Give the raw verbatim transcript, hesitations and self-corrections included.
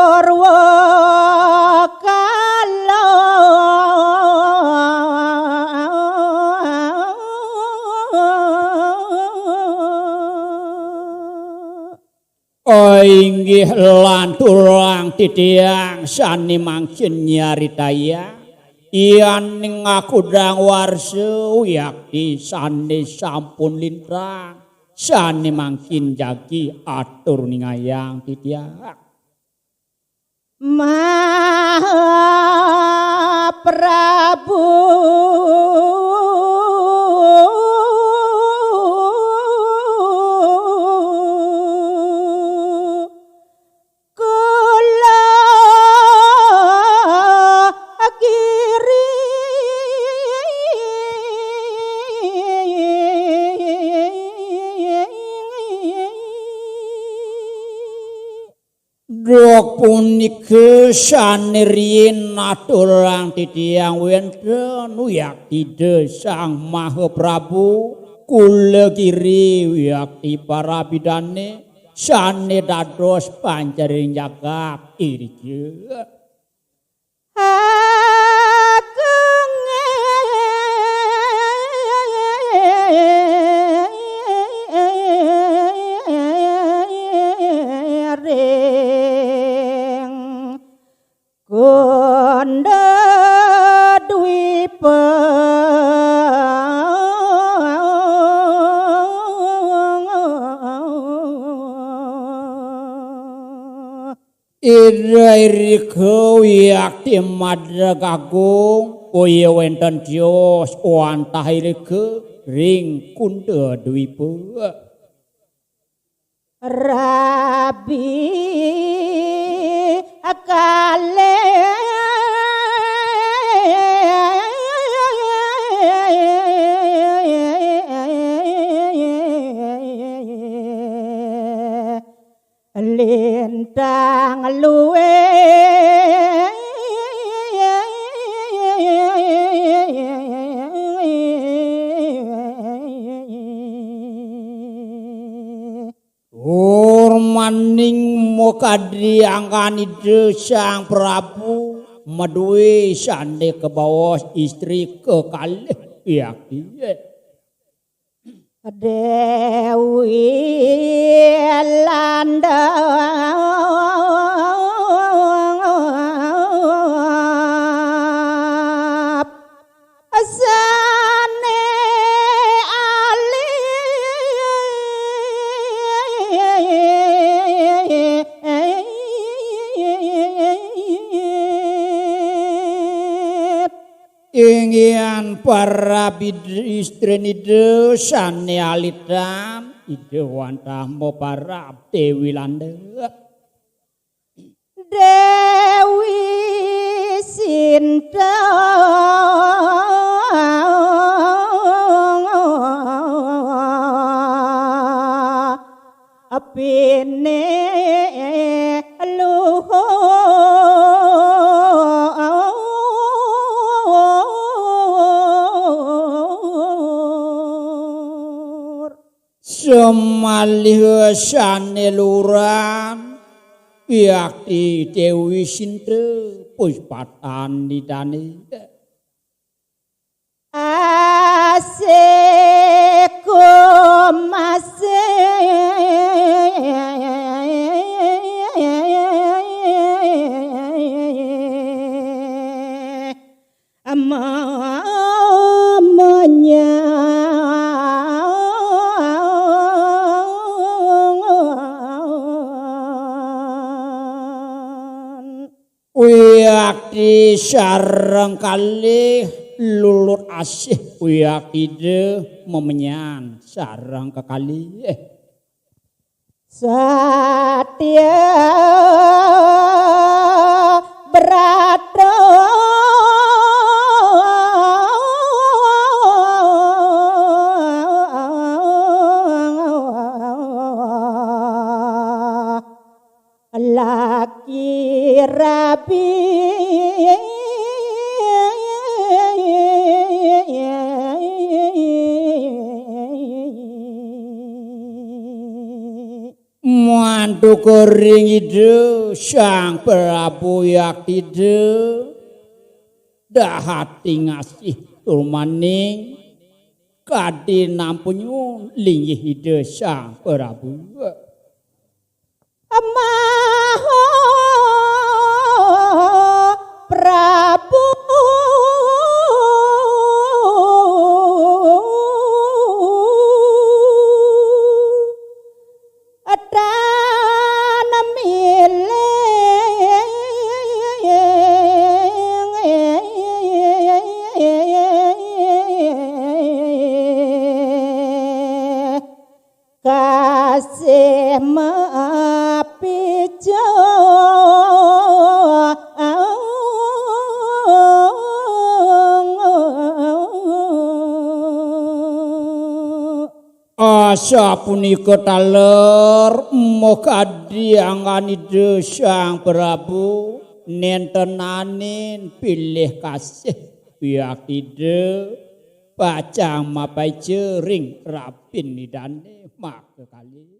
Purwakala. Inggih lan tulang titiang sane mangkin nyaritayang, yaning akudang warsa wiakti sane sampun lintang, sane mangkin jagi atur ningayang titiang. Maha Prabu. Kula Giri. Duk punika sane riin aturang titiang wenten wiakti Ida Sang Maha Prabu, kula Giri wiakti parabidane sane dados pancaring jagat iriki. Ageng ring Kunda Dwipa. Ida irika wiakti madeg agung, boya wenten tios wantah irika ring Kunda Dwipa. Rabi kalih lintang luwih. Tur maning makadi anggan Ida Sang Prabu madué sané kabaos istri kekalih, yakti Déwi Landep. Sané alit. Inggihan para bid-, istrinida sané alitan, Ida wantah maparab Déwi Landep. Déwi Sinta pineluhur. Samalih sané luran, yakti Déwi Sinta puspatan didané. Asik kumasih. Memenyan. Wiakti sareng kalih lulut asih, wiakti Ida memenyan sareng kekalih. Satya Brata. Laki rabi. Antukuring Ida Sang Prabu Yakida, dahat tingasih turmaning kadi nampunyun linggih Ida Sang Prabu. Maha Prabu Atan milih kasih mapijo. Asapunika taler makadi anggan Ida Sang Prabu nentenanin pilih kasih biak Ida pacang mapaica ring rabin Idane maka kali.